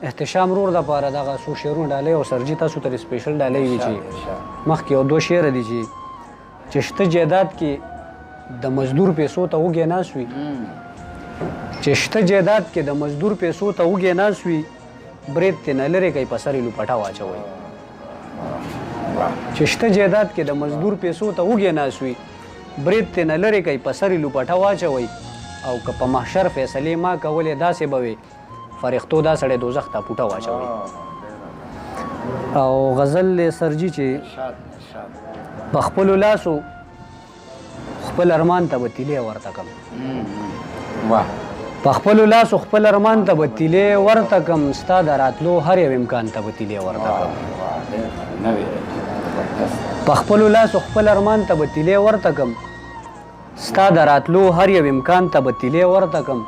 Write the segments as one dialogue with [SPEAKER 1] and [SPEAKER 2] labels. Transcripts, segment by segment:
[SPEAKER 1] احتشام رور د پاره دغه څو شعرونه ډالۍ او سرجي تاسو ته سپیشل ډالۍ وي چې مخکې یو دوه شعر دي چې چې شته جایداد کې د مزدور پیسو ته وږی ناست وي، چې شته جایداد کې د مزدور پیسو ته وږی ناست وي، برېت ترې نه لرې کوي، په سر یې لوپټه واچوي. چې شته جایداد کې د مزدور پیسو ته وږی ناست وي، برېت ترې نه لرې کوي، په سر یې لوپټه واچوي. او که په محشر فیصلې ما کولې داسې به وې، فرښتو دا سړی دوزخ ته پوټه واچوي. او غزل له سرجی چې په خپلو لاسو خپل ارمان ته به تیلې ورته کم، په خپلو لاسو خپل ارمان ته به تیلې ورته کم، ستا د راتلو هر یو امکان ته به تیلې ورته کم. په خپلو لاسو خپل ارمان ته به تیلې ورته کم، ستا د راتلو هر یو امکان ته به تیلې ورته کم.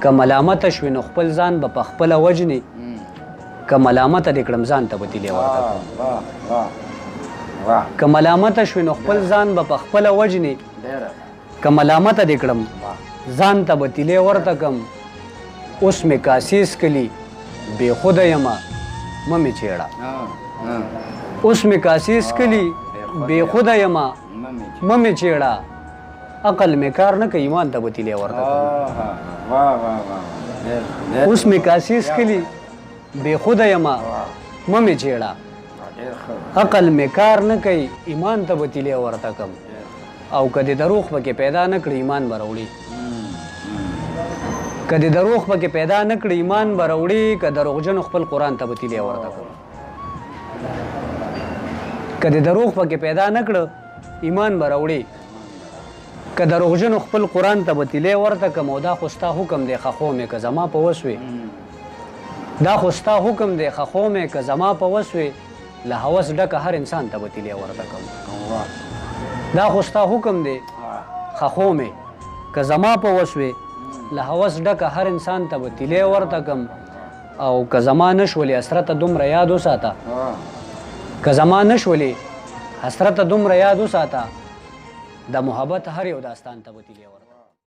[SPEAKER 1] که ملامت شوې نو خپل ځان به په خپله وژنې، که ملامت دې کړم ځان ته به تیلې ورته کم. که ملامت شوې نو خپل ځان به په خپله وژنې، که ملامت دې کړم ځان ته به تیلې ورته کم. اوس مې کاسې څکلي بې خوده یمه مه مې چېړه، اوس مې کاسې څکلي بې خوده یمه مه مې چېړه، عقل مې کار نه کوي ایمان ته به تیلې ورته کم. اوس مې کاسې څکلي بې خوده یمه مه مې چېړه، عقل مې کار نه کوي ایمان ته به تیلې ورته کم. او که دې دروغ پکې پیدا نه کړي ایمان به راوړي، که دې دروغ پکې پیدا نه کړي ایمان به راوړي، که دروغجنو خپل قرآن ته به تیلې ورته کم. که دې دروغ پکې پیدا نه کړه ایمان به راوړي، که دروغجنو خپل قرآن ته به تیلې ورته کم. او دا خو ستا حکم دی ښخو مې که زما په وس وي، دا خو ستا حکم دی ښخو مې که زما په وس وي، له هوس ډکه هر انسان ته به تیلې ورته کم. دا خو ستا حکم دی ښخو مې که زما په وس وي، له هوس ډکه هر انسان ته به تیلې ورته کم. او که زما نه شولې حسرته دومره یاد وساته، که زما نه شولې حسرته دومره یاد وساته، د محبت هر یو داستان ته به تیلې ورته.